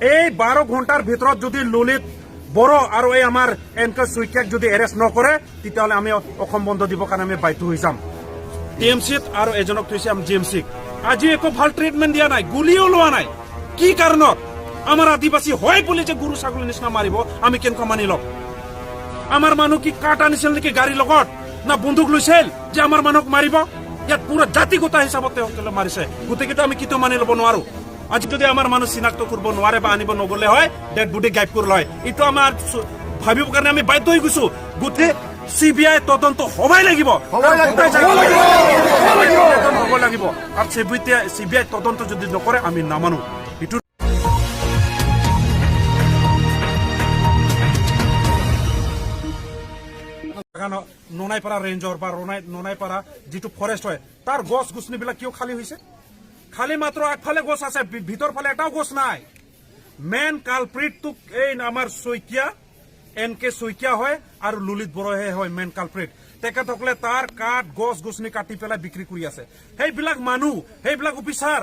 এই 12 ঘণ্টাৰ ভিতৰত যদি ললিত বড়ো আৰু এই আমাৰ এন কে শইকীয়াক যদি এৰেষ্ট নকৰে, তেতিয়াহ'লে আমি অসম বন্ধ দিবৰ কাৰণে আমি বাধ্য হৈ যাম। টি এম চিত আৰু এজনক থৈছে আমি জি এম চিক। আজি একো ভাল ট্ৰিটমেণ্ট দিয়া নাই, গুলিও লোৱা নাই। কি কাৰণত? আমাৰ আদিবাসী হয় বুলি যে গৰু ছাগলীৰ নিচিনা মাৰিব, আমি কেনেকুৱা মানি ল'ম? আমাৰ মানুহ কি কাঠ আনিছিল নেকি গাড়ীৰ লগত, না বন্দুক লৈছিল যে আমাৰ মানুহক মাৰিব? ইয়াত পুৰা জাতিগত হিচাপত তেওঁলোকে মাৰিছে। গতিকেতো আমি কেতিয়াও মানি ল'ব নোৱাৰো। আজি যদি আমাৰ মানুহ চিনাক্ত কৰিব নোৱাৰে বা আনিব নগ'লে হয়, ডেড বডি গাইব কৰিলে হয়, এইটো আমাৰ ভাবিবৰ কাৰণে আমি বাধ্য হৈ গৈছো। গোটেই চিবিআই তদন্ত হ'বই লাগিব, তদন্ত হ'ব লাগিব। আৰু চিবিআই তদন্ত যদি নকৰে, আমি নামানো এইটো। বাগানত ননাইপাৰা ৰেঞ্জৰ বা ননাইপাৰা যিটো ফৰেষ্ট হয়, তাৰ গছ গছনিবিলাক কিয় খালী হৈছে? খালী মাত্ৰ আগফালে গছ আছে, ভিতৰ ফালে এটাও গছ নাই। মেইন কালপ্ৰিটটোক এই আমাৰ শইকীয়া, এন কে শইকীয়া হয় আৰু ললিত বড়োহে হয় মেইন কালপ্ৰিট। তেখেতসকলে তাৰ কাঠ, গছ গছনি কাটি পেলাই বিক্ৰী কৰি আছে। সেইবিলাক মানুহ, সেইবিলাক অফিচাৰ,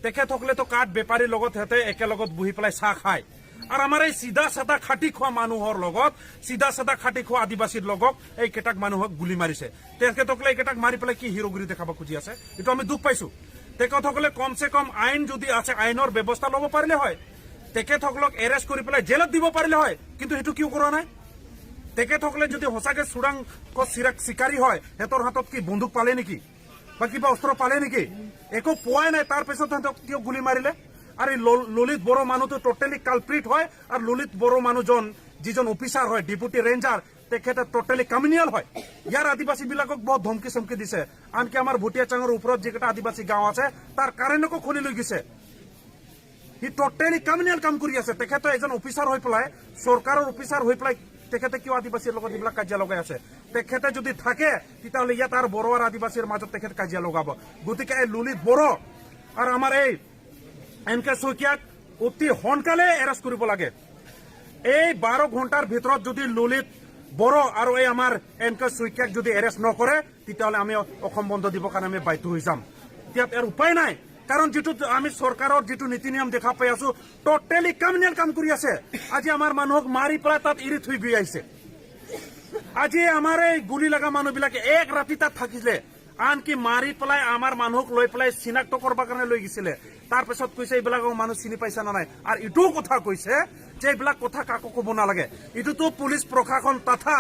তেখেতসকলেতো কাঠ বেপাৰীৰ লগত সিহঁতে একেলগত বহি পেলাই চাহ খায়। আৰু আমাৰ এই চিধা চাদা খাটি খোৱা মানুহৰ লগত, চিধা চাদা খাটি খোৱা আদিবাসীৰ লগত এইকেইটাক মানুহক গুলি মাৰিছে। তেখেতসকলে এইকেইটাক মাৰি পেলাই কি হিৰোগিৰি দেখাব খুজি আছে? এইটো আমি দুখ পাইছো। তেখেতসকলে কমচে কম আইন যদি আছে, আইনৰ ব্যৱস্থা ল'ব পাৰিলে হয়, তেখেতসকলক এৰেষ্ট কৰি পেলাই জেলত দিব পাৰিলে হয়। কিন্তু সেইটো কিয় কৰা নাই? তেখেতসকলে যদি সঁচাকে চোৰাং চিকাৰী হয়, সিহঁতৰ হাতত কি বন্দুক পালে নেকি বা কিবা অস্ত্ৰ পালে নেকি? একো পোৱাই নাই। তাৰ পিছত সিহঁতক কিয় গুলি মাৰিলে? আৰু এই ললিত বড়ো মানুহটো টোটেলি কালপ্ৰিট হয়। আৰু ললিত বড়ো মানুহজন যিজন অফিচাৰ হয়, ডেপুটি ৰেঞ্জাৰ, তেখেতে টোটেলি কমিউনেল হয়। ইয়াৰ আদিবাসী বিলাকক বহুত ধমকি চমকি দিছে। আনকি আমাৰ ভুটীয়া চাঙৰ ওপৰত যিকেইটা আদিবাসী গাঁও আছে, তাৰ কাৰেণ্টকো খুলি লৈ গৈছে। সি টোটেলি কমিউনেল কাম কৰি আছে। তেখেতে এজন অফিচাৰ হৈ পেলাই, চৰকাৰৰ অফিচাৰ হৈ পেলাই, তেখেতে কিয় আদিবাসীৰ লগত এইবিলাক কাজিয়া লগাই আছে? তেখেতে যদি থাকে, তেতিয়াহ'লে ইয়াত আৰু বড়ো আৰু আদিবাসীৰ মাজত তেখেতে কাজিয়া লগাব। গতিকে এই ললিত বড়ো আৰু আমাৰ এই এন কে শইকীয়াক অতি সোনকালে এৰেষ্ট কৰিব লাগে। এই 12 ঘণ্টাৰ ভিতৰত যদি ললিত বড়ো আৰু এই আমাৰ এন কে শইকীয়াক যদি এৰেষ্ট নকৰে, তেতিয়াহ'লে আমি অসম বন্ধ দিবৰ কাৰণে আমি বাধ্য হৈ যাম। ইয়াত ইয়াৰ উপায় নাই। কাৰণ যিটো আমি চৰকাৰৰ যিটো নীতি নিয়ম দেখা পাই আছো, টোটেলি কমিউনেল কাম কৰি আছে। আজি আমাৰ মানুহক মাৰি পেলাই তাত এৰি থৈ গৈ আহিছে। আজি আমাৰ এই গুলি লগা মানুহবিলাকে এক ৰাতি তাত থাকিলে। আনকি মাৰি পেলাই আমাৰ মানুহক লৈ পেলাই চিনাক্ত কৰিবৰ কাৰণে লৈ গৈছিলে। তাৰপিছত কৈছে, এইবিলাকক মানুহ চিনি পাইছা নে নাই? আৰু এইটোও কথা কৈছে যে এইবিলাক কথা কাকো ক'ব নালাগে। এইটোতো পুলিচ প্ৰশাসন তথা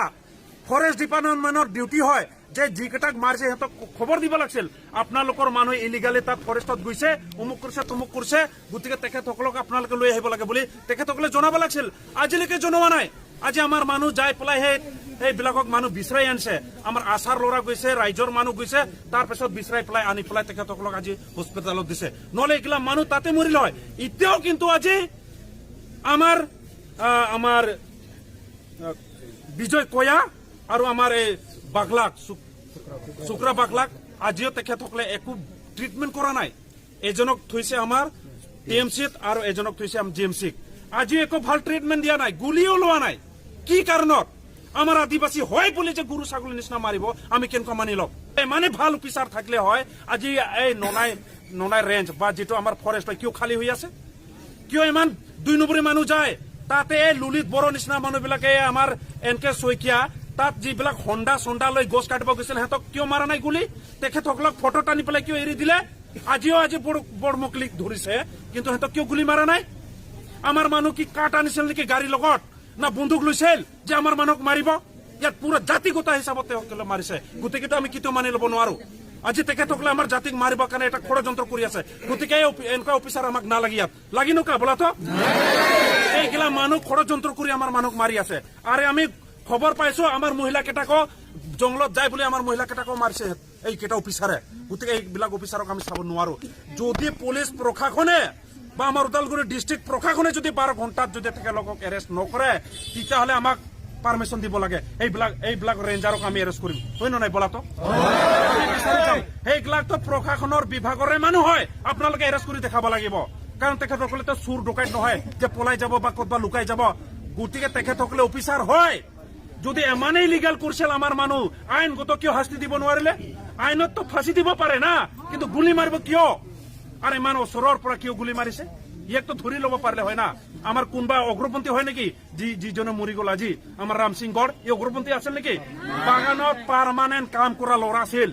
ফৰেষ্ট ডিপাৰ্টমেণ্টৰ ডিউটি হয় যে যিকেইটাক মাৰিছে, সিহঁতক খবৰ দিব লাগিছিল, আপোনালোকৰ মানুহ ইলিগালি তাত ফৰেষ্টত গৈছে, অমুক কৰিছে, তমুক কৰিছে, গতিকে তেখেতসকলক আপোনালোকে লৈ আহিব লাগে বুলি তেখেতসকলে জনাব লাগিছিল। আজিলৈকে জনোৱা নাই। আজি আমাৰ মানুহ যাই পেলাই সেইবিলাকক মানুহ বিচাৰি আনিছে। আমাৰ আছাৰ ল'ৰা গৈছে, ৰাইজৰ মানুহ গৈছে। তাৰপিছত বিচাৰি পেলাই আনি পেলাই তেখেতসকলক আজি হস্পিটেলত দিছে। নহ'লে এইগিলা মানুহ তাতে মৰিল হয়। এতিয়াও কিন্তু আজি আমাৰ বিজয় কয়া আৰু আমাৰ এই বাগলাক, শুক্ৰা বাগলাক আজিও তেখেতসকলে একো ট্ৰিটমেণ্ট কৰা নাই। এজনক থৈছে আমাৰ টি এম চিত আৰু এজনক থৈছে আমাৰ জি এম চিত। আজি একো ভাল ট্ৰিটমেণ্ট দিয়া নাই, গুলিও লোৱা নাই। কি কাৰণত? আমাৰ আদিবাসী হয় বুলি যে গৰু ছাগলীৰ নিচিনা মাৰিব, আমি কেনেকুৱা মানি ল'ম? ইমানেই ভাল অফিচাৰ থাকিলে হয়, আজি এই ননাই ৰেঞ্জ বা যিটো আমাৰ ফৰেষ্ট হয়, কিয় খালী হৈ আছে? কিয় ইমান দুই নম্বৰী মানুহ যায় তাতে? এই ললিত বড়ো নিচিনা মানুহবিলাকে, আমাৰ এন কে শইকীয়া, তাত যিবিলাক হণ্ডা চন্দা লৈ গছ কাটিব গৈছিল, সিহঁতক কিয় মাৰা নাই গুলি? তেখেতসকলক ফটো টানি পেলাই কিয় এৰি দিলে? আজিও আজি বৰ বৰমকলিক ধৰিছে, কিন্তু সিহঁতক কিয় গুলি মাৰা নাই? আমাৰ মানুহ কি কাঠ আনিছিল নেকি গাড়ীৰ লগত, না বন্দুক লৈছিল যে আমাৰ মানুহক মাৰিব? ইয়াত পুৰা জাতিগত হিচাপত তেওঁলোকে মাৰিছে। গতিকেতো আমি কেতিয়াও মানি ল'ব নোৱাৰো। আজি তেখেতসকলে আমাৰ জাতিক মাৰিবৰ কাৰণে এটা ষড়যন্ত্ৰ কৰি আছে। গতিকে এই এনেকুৱা অফিচাৰ আমাক নালাগে ইয়াত। লাগি নকা বোলাতো? এইগিলা মানুহ ষড়যন্ত্ৰ কৰি আমাৰ মানুহক মাৰি আছে। আৰু আমি খবৰ পাইছো, আমাৰ মহিলা কেইটাকো জংঘলত যায় বুলি আমাৰ মহিলা কেইটাকো মাৰিছে এইকেইটা অফিচাৰে। গতিকে এইবিলাক অফিচাৰক আমি চাব নোৱাৰো। যদি পুলিচ প্ৰশাসনে বা আমাৰ ওদালগুৰি ডিষ্ট্ৰিক্ট প্ৰশাসনে যদি 12 ঘণ্টাত যদি তেখেতলোকক এৰেষ্ট নকৰে, তেতিয়াহ'লে আমাক পাৰ্মিশ্যন দিব লাগে। এইবিলাক ৰেঞ্জাৰক আমি এৰেষ্ট কৰিম। হয় নে নাই বোলাতো? সেইবিলাকতো প্ৰশাসনৰ বিভাগৰে মানুহ হয়, আপোনালোকে এৰেষ্ট কৰি দেখাব লাগিব। কাৰণ তেখেতসকলেতো চোৰ ডকাইত নহয় যে পলাই যাব বা ক'তবা লুকাই যাব। গতিকে তেখেতসকলে অফিচাৰ হয়। যদি ইমানেই লিগেল কৰিছিল আমাৰ মানুহ, আইনগত কিয় শাস্তি দিব নোৱাৰিলে? আইনততো ফাঁচি দিব পাৰে না, কিন্তু গুলি মাৰিব কিয়? আৰু ইমান ওচৰৰ পৰা কিয় গুলি মাৰিছে? ইয়াকতো ধৰি ল'ব পাৰিলে হয় না। আমাৰ কোনোবা অগ্ৰপন্থী হয় নেকি? যিজনে মৰি গ'ল আজি, আমাৰ ৰামসিং গড়, এই অগ্ৰপন্থী আছিল নেকি? বাগানত পাৰমানেণ্ট কাম কৰা ল'ৰা আছিল।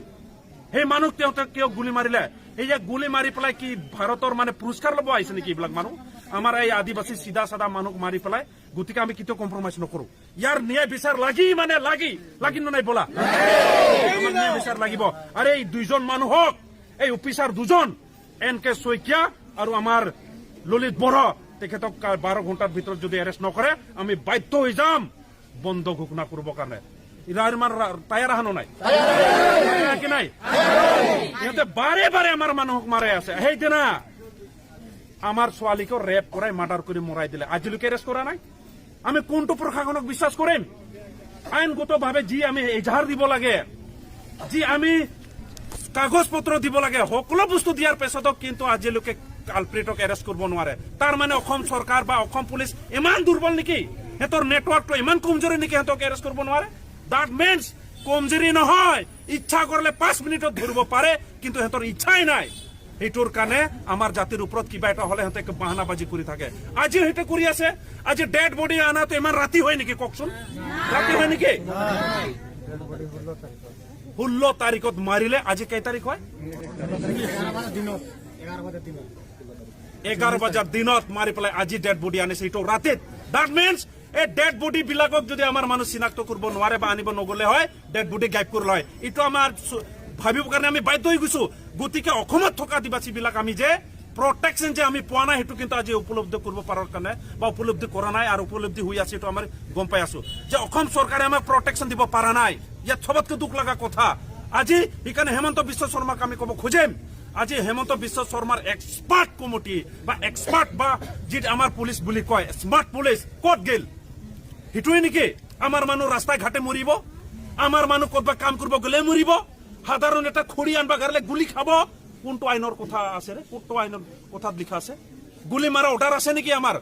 সেই মানুহক তেওঁক কিয় গুলি মাৰিলে? এই যে গুলি মাৰি পেলাই কি ভাৰতৰ মানে পুৰস্কাৰ ল'ব আহিছে নেকি এইবিলাক মানুহ, আমাৰ এই আদিবাসী চিধা চাদা মানুহক মাৰি পেলাই? গতিকে আমি কেতিয়াও কম্প্ৰমাইজ নকৰো। ইয়াৰ ন্যায় বিচাৰ লাগি, মানে লাগি লাগি নাই বোলা, আমাক ন্যায় বিচাৰ লাগিব। আৰু এই দুইজন মানুহক, এই অফিচাৰ দুজন, এন কে শইকীয়া আৰু আমাৰ ললিত বড়ো, তেখেতক 12 ঘণ্টাৰ ভিতৰত যদি এৰেষ্ট নকৰে, আমি বাধ্য হৈ যাম বন্ধ ঘোষণা কৰিবৰ কাৰণে। ইয়াৰ ইমান তায়াৰ আহানো নাই কি নাই? ইহঁতে বাৰে বাৰে আমাৰ মানুহক মাৰাই আছে। সেইদিনা আমাৰ ছোৱালীকো ৰেপ কৰাই মাৰ্ডাৰ কৰি মৰাই দিলে, আজিলৈকে এৰেষ্ট কৰা নাই। আমি কোনটো প্ৰশাসনক বিশ্বাস কৰিম? আইনগতভাৱে যি আমি এজাহাৰ দিব লাগে, যি আমি কাগজ পত্ৰ দিব লাগে, সকলো বস্তু দিয়াৰ পিছতো কিন্তু আজিলৈকে কালপ্ৰিটক এৰেষ্ট কৰিব নোৱাৰে। তাৰ মানে অসম চৰকাৰ বা অসম পুলিচ ইমান দুৰ্বল নেকি? সিহঁতৰ নেটৱৰ্কটো ইমান কমজোৰি নেকি, সিহঁতক এৰেষ্ট কৰিব নোৱাৰে? That means কমজোৰি নহয়, ইচ্ছা কৰিলে 5 মিনিটত ধৰিব পাৰে, কিন্তু সিহঁতৰ ইচ্ছাই নাই। সেইটোৰ কাৰণে আমাৰ জাতিৰ ওপৰত কিবা এটা হলে সিহঁতে বাহানাবাজি কৰি থাকে। আজিও সেইটো কৰি আছে। আজি ডেড বডি অনাটো ইমান ৰাতি হয় নেকি কওকচোন? ৰাতি হয় নেকি? 16 তাৰিখত মাৰিলে, আজি কেই তাৰিখ হয়? 11 বজাৰ দিনত। 11 বজাৰ দিনত মাৰি পেলাই আজি ডেড বডি আনিছে, এইটো ৰাতিত। That means এই ডেড বডি বিলাকক যদি আমাৰ মানুহ চিনাক্ত কৰিব নোৱাৰে বা আনিব নগলে হয়, ডেড বডি গাইব কৰিলে হয়, এইটো আমাৰ ভাবিবৰ কাৰণে আমি বাধ্য হৈ গৈছো। গতিকে অসমত থকা আদিবাসী বিলাক আমি যে প্ৰটেকশ্যন যে আমি পোৱা নাই, সেইটো কিন্তু আজি উপলব্ধি কৰিব পৰাৰ কাৰণে বা উপলব্ধি কৰা নাই আৰু উপলব্ধি হৈ আছে, এইটো আমাৰ গম পাই আছো যে অসম চৰকাৰে আমাক প্ৰটেকশ্যন দিব পৰা নাই। ইয়াত চবতকৈ দুখ লগা কথা আজি। সেইকাৰণে হেমন্ত বিশ্ব শৰ্মাক আমি ক'ব খোজিম, আজি হেমন্ত বিশ্ব শৰ্মাৰ এক্সপাৰ্ট কমিটি বা এক্সপাৰ্ট বা যি আমাৰ পুলিচ বুলি কয়, স্মাৰ্ট পুলিচ ক'ত গেল? সেইটোৱে নেকি? আমাৰ মানুহ ৰাস্তাই ঘাটে মৰিব, আমাৰ মানুহ ক'তবা কাম কৰিব গ'লে মৰিব, সাধাৰণ এটা খৰি আনবা গ'লে গুলি খাব। কোনটো আইনৰ কথা আছে ৰে? কোনটো আইনৰ কথাত লিখা আছে? গুলি মাৰা অৰ্ডাৰ আছে নেকি আমাৰ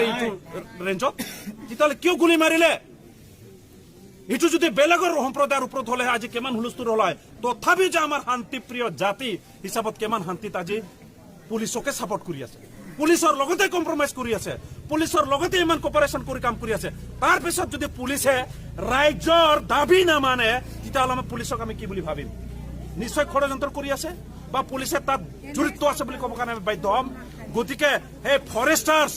এইটো ৰেঞ্জত? তেতিয়াহ'লে কিয় গুলি মাৰিলে? এইটো যদি বেলেগৰ সম্প্ৰদায়ৰ ওপৰত হ'লে আজি কিমান হুলস্থুল হ'ল হয়। তথাপিও যে আমাৰ শান্তিপ্ৰিয় জাতি হিচাপত কিমান শান্তিত আজি পুলিচকে ছাপৰ্ট কৰি আছে, পুলিচৰ লগতে কম্প্ৰমাইজ কৰি আছে, পুলিচৰ লগতে ইমান কপাৰেশ্যন কৰি কাম কৰি আছে, তাৰপিছত যদি পুলিচে ৰাইজৰ দাবী নামানে, তেতিয়াহ'লে আমি পুলিচক আমি কি বুলি ভাবিম? নিশ্চয় ষড়যন্ত্ৰ কৰি আছে বা পুলিচে তাত জড়িত আছে বুলি ক'ব কাৰণে আমি বাধ্য হ'ম। গতিকে সেই ফৰেষ্টাৰ্ছ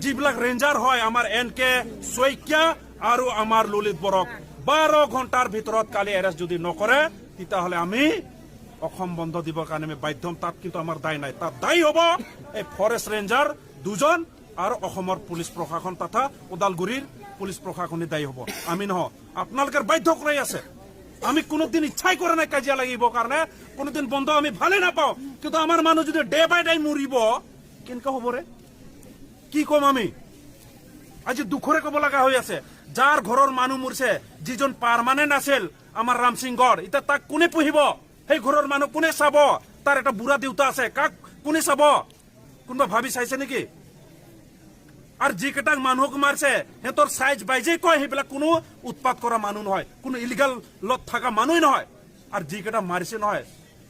যিবিলাক ৰেঞ্জাৰ হয়, আমাৰ এন কে শইকীয়া আৰু আমাৰ ললিত বৰক 12 ঘণ্টাৰ ভিতৰত কালি এৰেষ্ট যদি নকৰে, তেতিয়াহ'লে আমি অসম বন্ধ দিবৰ কাৰণে আমি বাধ্য হ'ম। তাত কিন্তু আমাৰ দায় নাই। তাত দায়ী হ'ব এই ফৰেষ্ট ৰেঞ্জাৰ দুজন আৰু অসমৰ পুলিচ প্ৰশাসন তথা ওদালগুৰিৰ পুলিচ প্ৰশাসনে দায়ী হ'ব, আমি নহয়। আপোনালোকে বাধ্য কৰাই আছে। আমি কোনোদিন ইচ্ছাই কৰা নাই কাজিয়া লাগিব কাৰণে, কোনোদিন বন্ধ আমি ভালে নাপাওঁ। কিন্তু আমাৰ মানুহ যদি ডে বাই ডে মৰিব, কেনেকুৱা হ'ব ৰে? কি ক'ম আমি? আজি দুখৰে ক'ব লগা হৈ আছে। যাৰ ঘৰৰ মানুহ মৰিছে, যিজন পাৰমানেণ্ট আছিল আমাৰ ৰামসিং গড়, এতিয়া তাক কোনে পুহিব? সেই ঘৰৰ মানুহ কোনে চাব? তাৰ এটা বুঢ়া দেউতা আছে, কাক কোনে চাব? কোনোবা ভাবি চাইছে নেকি? আৰু যিকেইটাক মানুহক মাৰিছে, সিহঁতৰ চাইজ বাইজেই কয়, সেইবিলাক কোনো উৎপাত কৰা মানুহ নহয়, কোনো ইলিগেলত থকা মানুহেই নহয়। আৰু যিকেইটা মাৰিছে নহয়,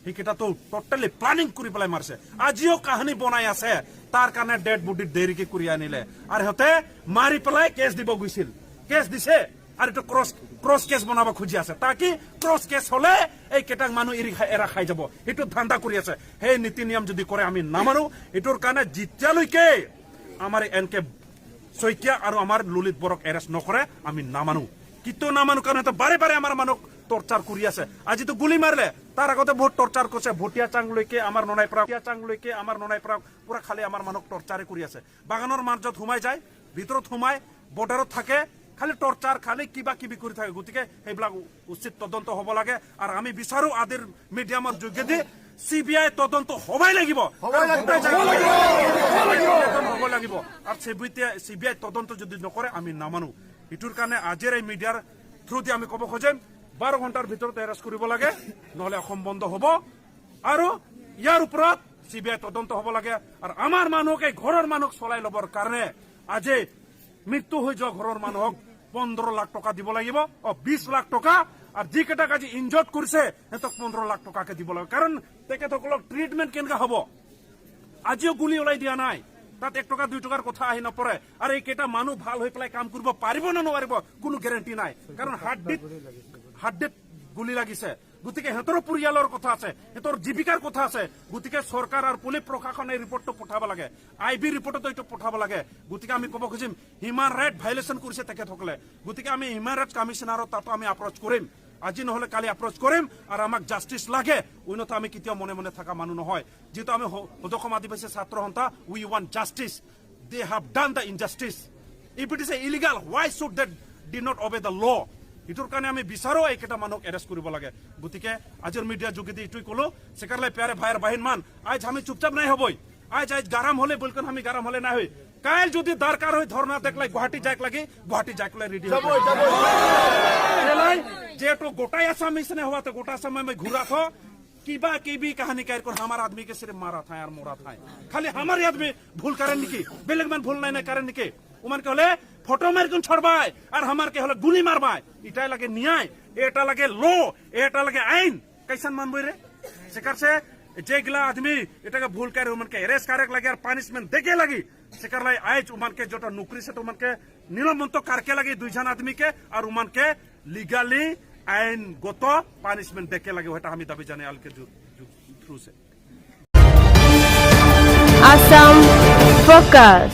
সেইকেইটাতো টোটেলি প্লানিং কৰি পেলাই মাৰিছে। আজিও কাহানী বনাই আছে। তাৰ কাৰণে ডেড বডি দেৰিকে কৰি আনিলে আৰু সিহঁতে মাৰি পেলাই কেছ দিব গৈছিল, কেছ দিছে আৰু এইটো ক্ৰছ কেছ বনাব খুজি আছে, তাকি ক্ৰছ কেছ হলে এই কেইটাক মানুহ এৰি এৰা খাই যাব, সেইটো ধান্দা কৰি আছে। সেই নীতি নিয়ম যদি কৰে, আমি নামানো। এইটোৰ কাৰণে যেতিয়ালৈকে আমাৰ এন কে শইকীয়া আৰু আমাৰ ললিত বৰক এৰেষ্ট নকৰে, আমি নামানো, কেতিয়াও নামানো। কাৰণ সিহঁতে বাৰে বাৰে আমাৰ মানুহক টৰ্চাৰ কৰি আছে। আজিতো গুলি মাৰিলে, তাৰ আগতে বহুত টৰ্চাৰ কৰিছে। ভটিয়া চাংলৈকে আমাৰ ননাই পৰা, ভটিয়া চাংলৈকে আমাৰ ননাই পৰা পুৰা খালি আমাৰ মানুহক টৰ্চাৰে কৰি আছে। বাগানৰ মাজত সোমাই যায়, ভিতৰত সোমাই, বৰ্ডাৰত থাকে, খালি টৰ্চাৰ, খালি কিবা কিবি কৰি থাকে। গতিকে সেইবিলাক উচিত তদন্ত হ'ব লাগে। আৰু আমি বিচাৰো আদিৰ মিডিয়ামৰ যোগেদি চিবিআই তদন্ত হ'বই লাগিব, গোটেই তদন্ত হ'ব লাগিব। আৰু চিবিআই তদন্ত যদি নকৰে, আমি নামানো। সেইটোৰ কাৰণে আজিৰ এই মিডিয়াৰ থ্ৰু দি আমি ক'ব খোজিম, 12 ঘণ্টাৰ ভিতৰত এৰেষ্ট কৰিব লাগে, নহ'লে অসম বন্ধ হ'ব। আৰু ইয়াৰ ওপৰত চিবিআই তদন্ত হ'ব লাগে। আৰু আমাৰ মানুহক, এই ঘৰৰ মানুহক চলাই ল'বৰ কাৰণে আজি মৃত্যু হৈ যোৱা ঘৰৰ মানুহক 15 লাখ টকা দিব লাগিব, 20 লাখ টকা। আৰু যিকেইটাক আজি ইনজৰ্ড কৰিছে, সিহঁতক 15 লাখ টকাকে দিব লাগিব। কাৰণ তেখেতসকলক ট্ৰিটমেণ্ট কেনেকুৱা হ'ব? আজিও গুলি ওলাই দিয়া নাই। তাত 1 টকা 2 টকাৰ কথা আহি নপৰে। আৰু এইকেইটা মানুহ ভাল হৈ পেলাই কাম কৰিব পাৰিব নে নোৱাৰিব, কোনো গেৰেণ্টি নাই, কাৰণ হাড্ডিত গুলি লাগিছে। গতিকে সিহঁতৰো পৰিয়ালৰ কথা আছে, সিহঁতৰ জীৱিকাৰ কথা আছে। গতিকে চৰকাৰ আৰু পুলিচ প্ৰশাসনে এই ৰিপৰ্টটো পঠাব লাগে, আই বি ৰিপৰ্টতো এইটো পঠাব লাগে। গতিকে আমি ক'ব খুজিম, হিউমেন ৰাইট ভাইলেশ্যন কৰিছে তেখেতসকলে। গতিকে আমি হিউমেন ৰাইট কমিশ্যনাৰৰ তাতো আমি এপ্ৰ'চ কৰিম, আজি নহ'লে কালি এপ্ৰ'চ কৰিম। আৰু আমাক জাষ্টিছ লাগে, অন্যথা আমি কেতিয়াও মনে মনে থকা মানুহ নহয়। যিহেতু আমি সদৌ অসম আদিবাসী ছাত্ৰ সন্থা, we want justice. They have done the injustice. If it is a illegal, why should they did not obey the law? এইটোৰ কাৰণে আমি বিচাৰো এইকেইটা মানুহক এৰেষ্ট কৰিব লাগে। গতিকে আজিৰ মিডিয়াৰ যোগেদি এইটোৱে ক'লো। সেকাৰণে প্যাৰে ভাইৰ বাহিন মান, আজ আমি চুপচাপ নাই হবই। আজ আজ গারাম হলে বলকেন, আমি গারাম হলে নাই হই। কাল যদি দরকার হয় ধর্না দেখলাই গুৱাহাটী যাইক লাগি, গুৱাহাটী যাইক রেডি। যেহেতু গোটাই আসাম इसने हुआ तो गोटा समय में घूरा था, किबा किबी कहानी कर कर हमारा आदमी के सिर्फ मारा था यार, मोरा था। खाली हमारे आदमी भूल करें নাকি? বেলেগ মান ভুল নাই না করেন নাকি? উমান কে হলে ফটো মারি কোন ছড়বাই আর আমার কে হলে গুলি মারবাই। এটাই লাগে ন্যায়? এটা লাগে লো? এটা লাগে আইন? कैसन মানবই রে? সেকার সে যেগুলা আদমি এটাকে ভুল করে, উমানকে অ্যারেস্ট করে লাগে আর পানিশমেন্ট দেখে লাগি। সেকার লাই আইজ উমানকে যেটা নৌকরি সে উমানকে নিলম্বন তো কারকে লাগে দুইজন আদমিকে, আর উমানকে লিগালি আইনগত পানিশমেন্ট দেখে লাগে, ওটা আমি দাবি জানাই আলকে থ্রু সে। Assam Focus.